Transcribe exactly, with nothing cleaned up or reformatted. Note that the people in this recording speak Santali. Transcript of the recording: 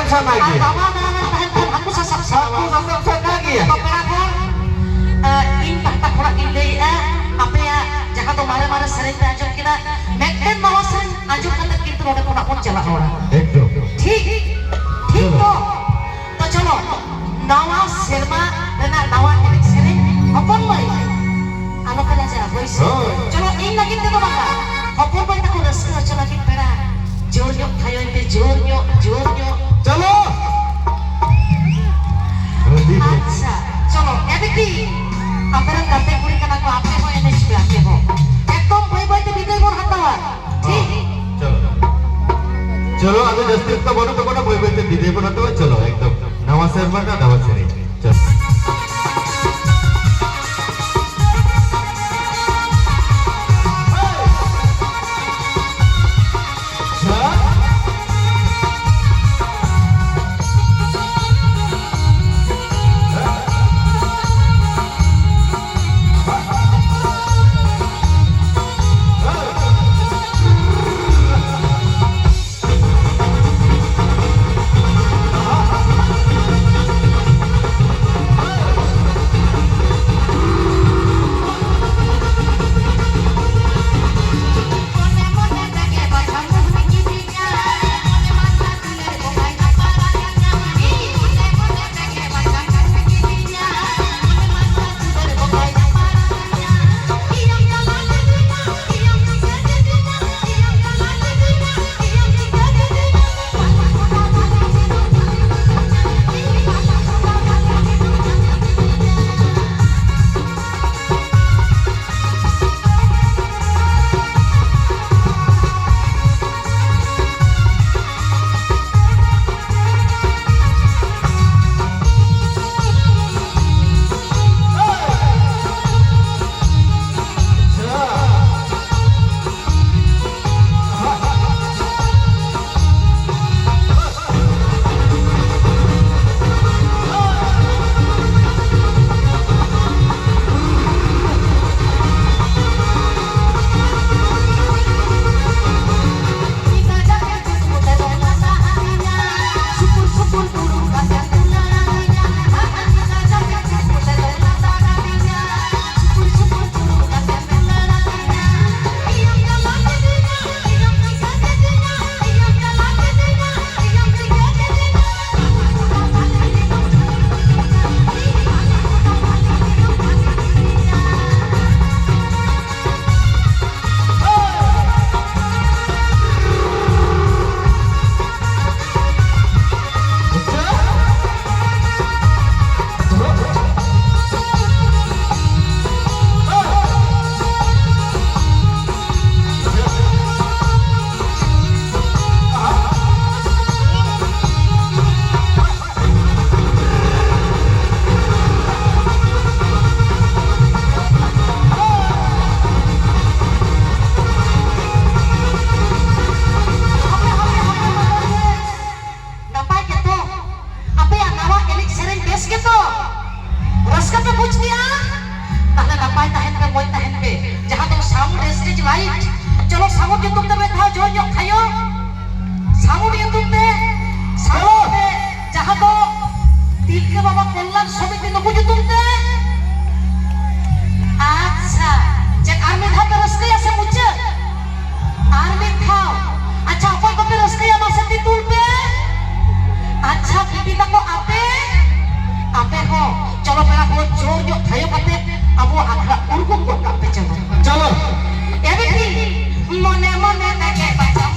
ᱥᱟᱱᱟ ᱟᱨ ᱜᱮᱭᱟ᱾ ᱱᱟᱣᱟ ᱱᱟᱣᱟ ᱛᱟᱦᱮᱱ ᱠᱷᱟᱱ ᱦᱟᱹᱠᱩ ᱥᱟᱵ ᱥᱟᱱᱟ ᱦᱟᱹᱠᱩ ᱜᱮᱭᱟ᱾ ᱥᱟᱵ ᱥᱟᱱᱟ ᱜᱮᱭᱟ᱾ ᱛᱚ ᱯᱮᱲᱟ ᱠᱚ, ᱮ, ᱤᱧ ᱯᱟᱦᱴᱟ ᱠᱷᱚᱱᱟᱜ ᱤᱧ ᱞᱟᱹᱭᱮᱫᱼᱟ, ᱟᱯᱮᱭᱟᱜ ᱡᱟᱦᱟᱸ ᱫᱚ ᱢᱟᱨᱮ ᱢᱟᱨᱮ ᱥᱮᱨᱮᱧ ᱯᱮ ᱟᱸᱡᱚᱢ ᱠᱮᱫᱟ, ᱢᱤᱫᱴᱮᱱ ᱱᱟᱣᱟ ᱥᱮᱨᱮᱧ ᱟᱸᱡᱚᱢ ᱠᱟᱛᱮ ᱠᱤᱱᱛᱩ ᱱᱚᱰᱮ ᱠᱷᱚᱱᱟᱜ ᱵᱚᱱ ᱪᱟᱞᱟᱜ ᱨᱩᱣᱟᱹᱲᱟ᱾ ᱮᱠᱫᱚᱢ᱾ ᱴᱷᱤᱠ? ᱴᱷᱤᱠ ᱪᱚᱞᱚ᱾ ᱛᱚ? ᱛᱚ ᱪᱚᱞᱚ, ᱱᱟᱣᱟ ᱥᱮᱨᱢᱟ ᱨᱮᱱᱟᱜ ᱱᱟᱣᱟ ᱮᱱᱮᱡ ᱥᱮᱨᱮᱧ ᱦᱚᱯᱚᱱ ᱢᱟᱹᱭ᱾ ᱟᱞᱚᱯᱮ ᱞᱟᱡᱟᱜᱼᱟ, ᱦᱳᱭ ᱥᱮ? ᱦᱳᱭ᱾ ᱪᱚᱞᱚ, ᱤᱧ ᱞᱟᱹᱜᱤᱫ ᱛᱮᱫᱚ ᱵᱟᱝᱟ, ᱦᱚᱯᱚᱱ ᱢᱟᱹᱭ ᱛᱟᱠᱚ ᱨᱟᱹᱥᱠᱟᱹ ᱦᱚᱪᱚ ᱞᱟᱹᱜᱤᱫ ᱯᱮᱲᱟ᱾ ᱡᱳᱨ ᱧᱚᱜ ᱠᱷᱟᱭᱚᱭ ᱯᱮ, ᱡᱳᱨ ᱧᱚᱜ, ᱡᱳᱨ ᱧᱚᱜ᱾ ᱪᱚᱞᱚ᱾ ᱟᱹᱰᱤ ᱵᱮᱥ᱾ ᱟᱪᱪᱷᱟ, ᱪᱚᱞᱚ, ᱮ ᱵᱤᱴᱤ, ᱟᱯᱮ ᱨᱮᱱ ᱜᱟᱛᱮ ᱠᱩᱲᱤ ᱠᱟᱱᱟ ᱠᱚ, ᱟᱯᱮ ᱦᱚᱸ ᱮᱱᱮᱡ ᱯᱮ, ᱟᱯᱮ ᱦᱚᱸ᱾ ᱮᱠᱫᱚᱢ ᱵᱟᱹᱭ ᱵᱟᱹᱭ ᱛᱮ ᱵᱤᱫᱟᱹᱭ ᱵᱚᱱ ᱦᱟᱛᱟᱣᱟ᱾ ᱴᱷᱤᱠ? ᱪᱚᱞᱚ᱾ ᱪᱚᱞᱚ, ᱟᱫᱚ ᱡᱟᱹᱥᱛᱤ ᱚᱠᱛᱚ ᱵᱟᱹᱱᱩᱜ ᱛᱟᱵᱚᱱᱟ, ᱵᱟᱹᱭ ᱵᱟᱹᱭ ᱛᱮ ᱵᱤᱫᱟᱹᱭ ᱵᱚᱱ ᱦᱟᱛᱟᱣᱟ᱾ ᱪᱚᱞᱚ, ᱮᱠᱫᱚᱢ ᱱᱟᱣᱟ ᱥᱮᱨᱢᱟ ᱨᱮᱱᱟᱜ ᱱᱟᱣᱟ ᱥᱮᱨᱮᱧ᱾ ᱪᱚᱞᱚ᱾ ᱜᱮᱛᱚ? ᱨᱟᱹᱥᱠᱟᱹ ᱯᱮ ᱵᱩᱡᱽ ᱠᱮᱜᱼᱟ? ᱛᱟᱦᱞᱮ ᱱᱟᱯᱟᱭ ᱛᱟᱦᱮᱱ ᱯᱮ, ᱢᱚᱡᱽ ᱛᱟᱦᱮᱱ ᱯᱮ᱾ ᱡᱟᱦᱟᱸ ᱫᱚ sound stage light, ᱪᱚᱞᱚ sound ᱧᱩᱛᱩᱢ ᱛᱮ ᱢᱤᱫ ᱫᱷᱟᱣ ᱡᱳᱨ ᱧᱚᱜ ᱛᱷᱟᱭᱚ᱾ Sound ᱧᱩᱛᱩᱢ ᱛᱮ, sound ᱛᱮ, ᱡᱟᱦᱟᱸ ᱫᱚ ᱛᱤᱞᱠᱟᱹ ᱵᱟᱵᱟ ᱠᱚᱞᱞᱟᱱ ᱥᱚᱢᱤᱛᱤ ᱱᱩᱠᱩ ᱧᱩᱛᱩᱢ ᱛᱮ᱾ ᱟᱪᱪᱷᱟ, ᱪᱮᱫ ᱟᱨ ᱢᱤᱫ ᱫᱷᱟᱣ ᱯᱮ ᱨᱟᱹᱥᱠᱟᱹᱭᱟ ᱥᱮ ᱢᱩᱪᱟᱹᱫ? ᱟᱨ ᱢᱤᱫ ᱫᱷᱟᱣ᱾ ᱟᱪᱪᱷᱟ, ᱚᱠᱚᱭ ᱠᱚᱯᱮ ᱨᱟᱹᱥᱠᱟᱹᱭᱟ ᱢᱟᱥᱮ ᱛᱤ ᱛᱩᱞ ᱯᱮ᱾ ᱟᱪᱪᱷᱟ ᱵᱤᱴᱤ ᱛᱟᱠᱚ ᱟᱯᱮ, ᱟᱯᱮ ᱦᱚᱸ ᱪᱚᱞᱚ ᱯᱮᱲᱟ ᱠᱚ ᱡᱳᱨ ᱧᱚᱜ ᱛᱷᱟᱭᱚ ᱠᱟᱛᱮ ᱟᱵᱚᱣᱟᱜ ᱟᱠᱷᱲᱟ ᱩᱨᱜᱩᱢ ᱜᱚᱫ ᱠᱟᱜ ᱯᱮ ᱪᱚᱞᱚ᱾ ᱪᱚᱞᱚ᱾ ᱮ ᱵᱤᱴᱤ, ᱢᱚᱱᱮ ᱢᱚᱱᱮ ᱛᱮᱜᱮ ᱵᱟᱪᱷᱟᱣ